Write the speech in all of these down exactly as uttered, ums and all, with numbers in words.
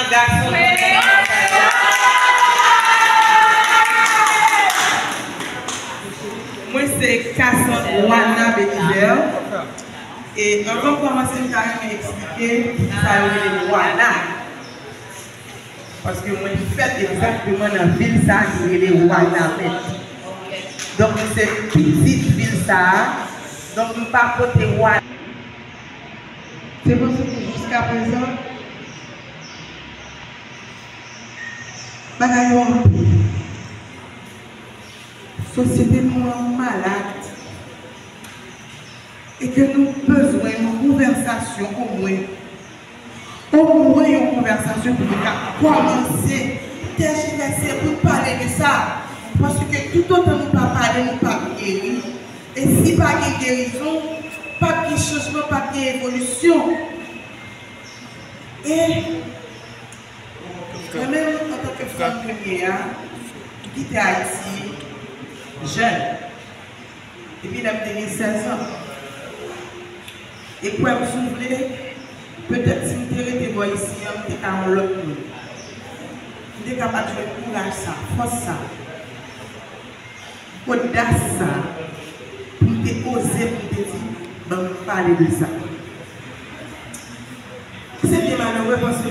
Gason. Mwen se Cassandre Wana Belizaire. E anvan m kòmanse, m ta renmen eksplike poukisa yo rele m Wana. Paske mwen fèt egzakteman nan vil sa ki rele Wanament. Donk, mwen se pitit vil sa a. Donk, m pa pote Wana. Se paske jiskaprezan, bagay yo anpil. Sosyete nou an malad. E ke nou bezwen yon konvèsasyon omwen. Omwen yon konvèsasyon pou nou ka kòmanse tèjivèse, pou n pale de sa. Paske toutotan nou pa pale, nou p ap geri. E si pa gen gerizon, p ap gen chanjman, p ap gen evolisyon. E mwen menm, antanke fanm ke m ye a, m kite Ayiti jèn. Depi lè m te gen sèz an. E kwè m si w vle, petèt si m te rete bò isi an, m te ka yon lòt moun. M te ka pa t jwenn kouraj sa, fòs sa, odas sa, pou m te oze, pou m te di, "Ban m pale de sa." Se byen malerè paske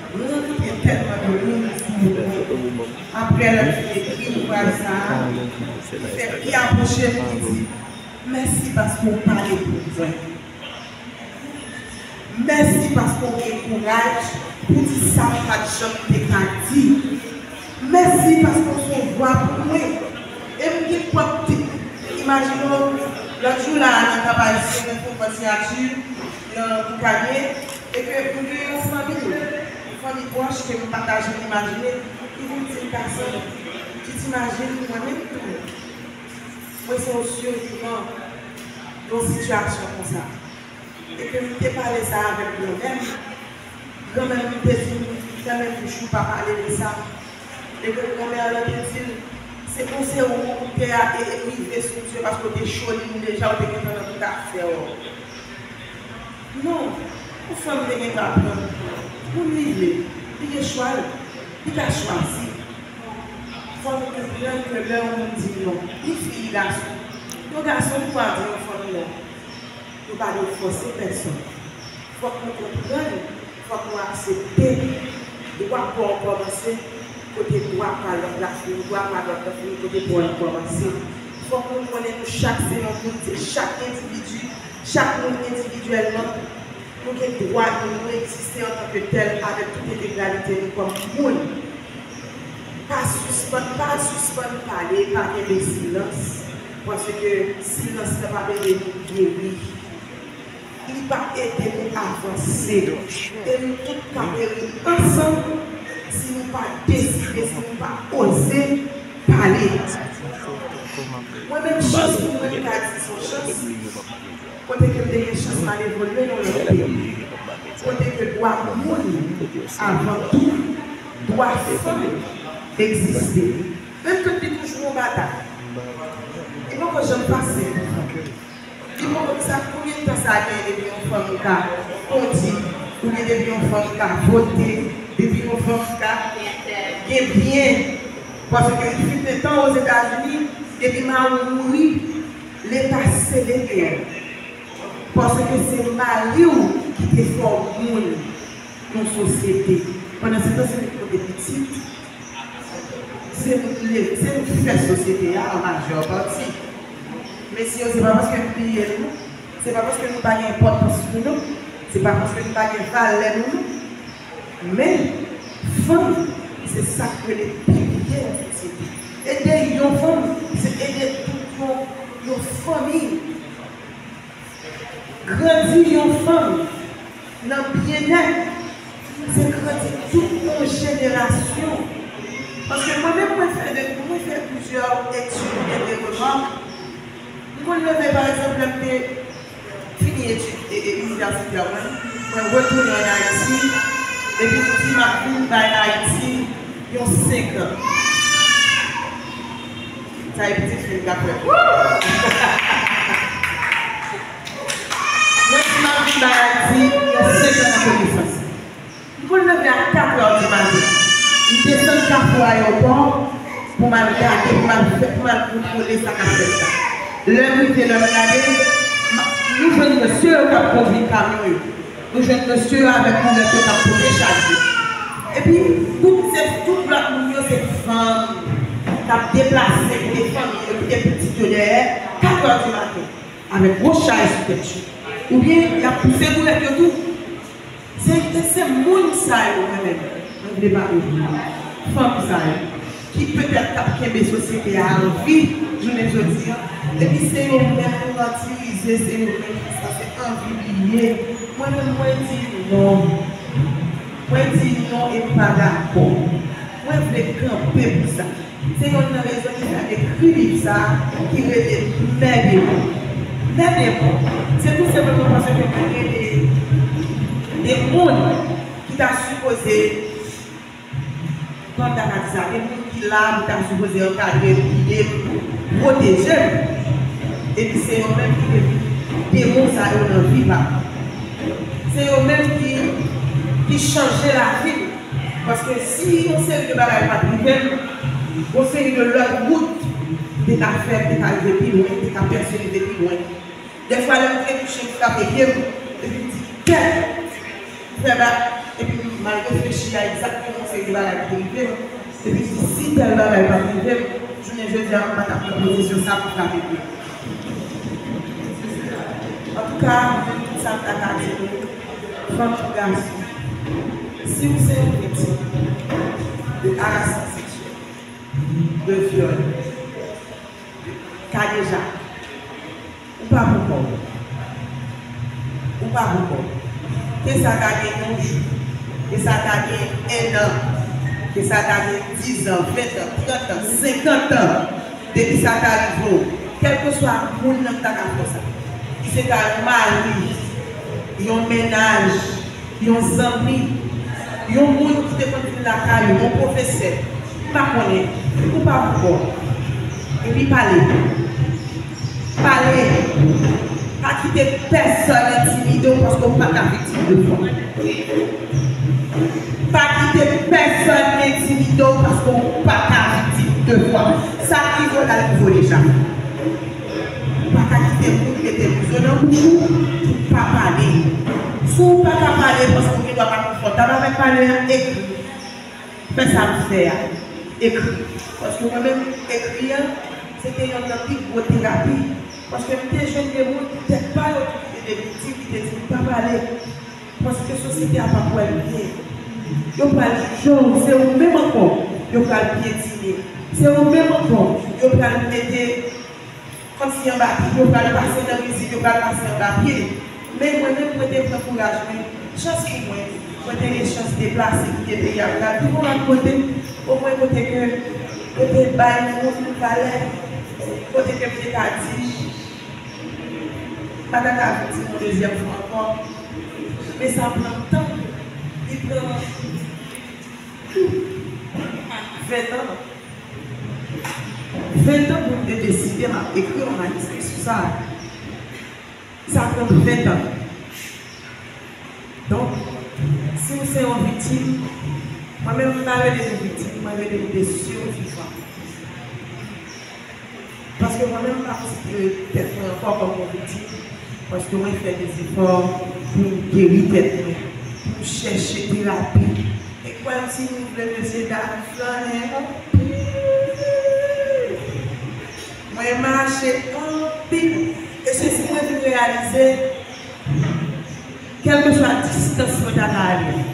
mwen rankontre tèlman de moun sou wout mwen. Apre lè m fin ekri ouvraj sa a, li fè pi apwoche m, li di, "Mèsi paske w pale pou mwen. Mèsi paske w gen kouraj pou di sa m pa t janm te ka di." Mèsi paske w se yon vwa pou mwen. E m gen pwòp tit. Imajine w, lòt jou la a, nan Kap Ayisyen, mwen fè yon siyati nan Boukannen, e ke m gen yon fanmi, yon fanmi pwòch ke m pa ta janm imajine, ki vin di m, "Cassandre, tu t'imagines, mwen menm tou, mwen se yon sivivan yon sitiyasyon konsa." E ke m te pale sa avèk granmè m. Granmè m te di m, "Janmen yon jou pa pale de sa." E ke granmè lan te di l, "Se konse ou te a e, e rive sou Dye paske w te choli m deja, ou te gentan nan tout afè w." Non, yon fanm te gen dwa pran moun li vle, li gen chwa l, li ka chwazi. Fò nou konprann ke lè yon moun di non, li fi, li gason, yon gason poko di yon fanm non. Nou pa dwe fòse pèsonn. Fòk nou konprann, fòk nou aksepte. Dwa pa w kòmanse kote dwa pa lòt la fini, dwa pa lòt la fini kote dwa l kòmanse. Fòk nou konnen nou chak se yon moun, se chak endividi, chak moun endividyèlman, nou gen dwa nou, nou egziste antanke tèl avèk tout entegralite nou kòm moun. Pa sispann, pa sispann pale, pa kenbe silans, paske silans lan p ap ede nou geri. Li p ap ede nou avanse. E nou tout ka peri ansanm si nou pa deside, si nou pa oze pale. Mwen menm, chans pou mwen, m ka di se yon chans. Kote ke m te gen chans m al evolye nan yon lòt peyi. Kote ke dwa moun, avan tou, dwa fanm egziste. Menm ke li toujou yon batay. Li poko janm fasil pou fanm. Li poko, sa konbyen tan sa gen depi yon fanm ka kondi, oubyen depi yon fanm ka vote, depi yon fanm ka gen byen. Paske li fin de tan Ozetazini, depi mari w mouri, Leta sele byen w. Paske se mari w ki te fè w moun nan sosyete. Pandan se tan, se nou ki pote pitit, se nou ki leve, se nou ki fè sosyete a an majè pati. Mesye yo, se pa paske nou bliye nou, se pa paske nou pa gen enpòtans pou nou, se pa paske nou pa gen valè pou nou. Men, fanm, se sa k rele pilye yon sosyete. Ede yon fanm, se ede tout yon, yon fanmi. Grandi yon fanm nan byennèt, se grandi tout yon jenerasyon. Paske mwen menm, mwen fè de, mwen fè plizyè etid e de remak. M konn leve, pa egzanp, lè m te fini etid e, e inivèsitè mwen, mwen retounen ann Ayiti, epi m di m ap vin bay Ayiti yon senk an. Sa e pitit fi m k ap fè. Mwen di m ap vin bay Ayiti yon senk an nan konesans. M konn Leve a kat è di maten. M desann Kafou Ayewopò pou m al gade, pou m al fè, pou m al kontwole sa k ap fèt la. Lè m rive, lè m gade, m, nou jwenn mesye yo k ap kondui kamyon yo. Nou jwenn mesye yo avèk moulèt yo k ap pote chaj yo. Epi, tout, se, tout lòt moun yo se fanm k ap deplase, kite fanmi yo, kite pitit yo dèyè, kat è di maten, avèk gwo chay sou tèt yo. Oubyen, y ap pouse boulèt yo tou. Se, se moun sa yo, mwen menm, mwen vle pale de yo. Fanm sa yo, ki petèt t ap kenbe sosyete a an vi, jounen jodi a, epi se yo menm nou matirize, se yo menm ki sanse anvi bliye. Mwen menm, mwen di non. Mwen di non e m pa dakò. Mwen vle kanpe pou sa. Se yonn nan rezon ki fè m ekri liv sa a, ki rele Mè Demon. Mè Demon, se tou senpleman paske mwen gen de, de moun ki ta sipoze, kòman m ta ka di sa, de moun ki la pou ta sipoze ankadre m, gide m, pwoteje m. Epi se yo menm ki devni demon sa yo nan vi pa m. Se yo menm ki, ki chanje lavi m. Paske si yon seri de bagay pa t rive m, yon seri de lòt wout te ka fè m te ka rive pi lwen, te ka pèse rive pi lwen. Dèfwa, lè m te kouche, m frape pye m, epi m di, "Kèt!" M fè ba, epi m al reflechi a egzakteman yon seri de bagay ki te rive m, epi m di, "Si tèl bagay pa t rive m, jounen jodi a, m pa t ap nan pozisyon sa pou frape pye m." Antouka, mwen menm, tout sa m ta ka di nou, fanm kou gason, si w se yon viktim de arasman seksyèl, de vyòl, de kadejak, ou pa pou kò w. Ou pa pou kò w. Ke sa ta gen yon jou, ke sa ta gen ennan, ke sa ta gen dizan, ventan, trantan, senkantan, depi sa ta rive w, kèlkeswa moun nan k ta ka fè w sa, ki se ta yon mari, yon mennaj, yon zanmi, yon moun ki te konn vin lakay ou, yon pwofesè, m pa konnen, ou pa pou kò w. Epi pale. Pale. Pa kite pèsonn entimide w paske w pa ka viktim de fwa. Pa kite pèsonn entimide w paske w pa ka viktim de fwa. Sa k rive w la rive w deja. Ou pa ka kite moun mete mizo nan bouch ou pou w pa pale. Si w pa ka pale paske w gen dwa pa konfòtab avèk pale a, ekri. Fè sa m fè a. Ekri. Paske mwen menm, ekri a, se te yonn nan pi gwo terapi. Paske m te jwenn de moun, poutèt pa yo tou ki te de viktim, ki te di m pa pale. Paske sosyete a p ap wè l byen. Yo pral jije w, se ou menm ankò yo pral pyetine. Se ou menm ankò yo pral mete kòmsi anba pye, yo pral pase nan rizib, yo pral pase anba pye. Men mwen menm, mwen te pran kouraj mwen. Chans pou mwen, mwen te gen chans deplase kite peyi a pou m al viv yon lòt kote, omwen kote ke yo te bay moun valè, kote ke m te ka di, m pa ta ka viktim yon dezyèm fwa ankò. Men sa pran tan, li pran ven tan. Ven tan pou m te deside m ap ekri yon manuscrit sou sa. Sa pran ven tan. Donk, si w se yon viktim, mwen menm m pa rele nou viktim, mwen rele nou de sivivan. Paske mwen menm m pa konsidere tèt mwen ankò kòm yon viktim, paske mwen fè de zefò pou m geri tèt mwen, pou m chèche terapi. E kwè m, si nou vle, mesye dam, flannen anpil. Mwen mache anpil. E se si mwen vin reyalize, kèlkeswa distans mwen ta ka ale a,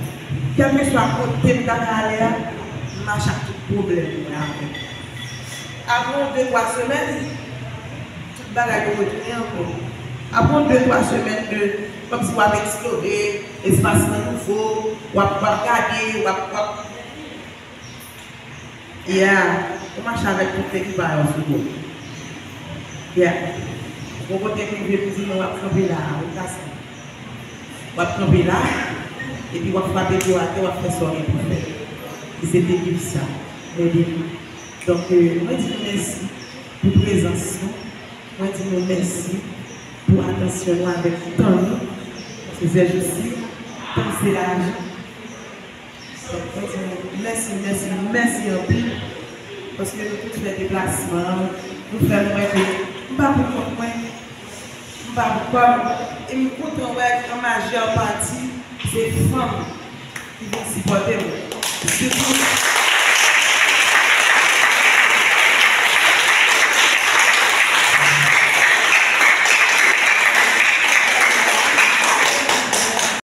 kèlkeswa kote m ta ka ale a, m mache ak tout pwoblèm mwen avè m. Apre yon de twa semèn, tout bagay yo retounen ankò. Apre yon de twa semèn de, kòmsi w ap eksplore, espas lan nouvo, w ap, w ap gade, w ap, w ap, yeah, ou mache avèk tout ekipay ou sou do. Yeah. Gon kote m rive, m di non, w ap kanpe la a, ou kase. W ap kanpe la, epi w ap frape pye w atè, w ap fè sa w gen pou fè. E se te liv sa, Mè Demon. Donk, euh, mwen di nou mèsi pou prezans nou. Mwen di nou mèsi pou atansyon nou avèk tan nou. Paske sèjousi, tan se lajan. mèsi, mèsi anpil. Paske nou tout fè deplasman, nou fè m wè ke m pa pou kont mwen, m pa pou kò m, e m kontan wè an majè pati se fanm ki vin sipòte m. Sitou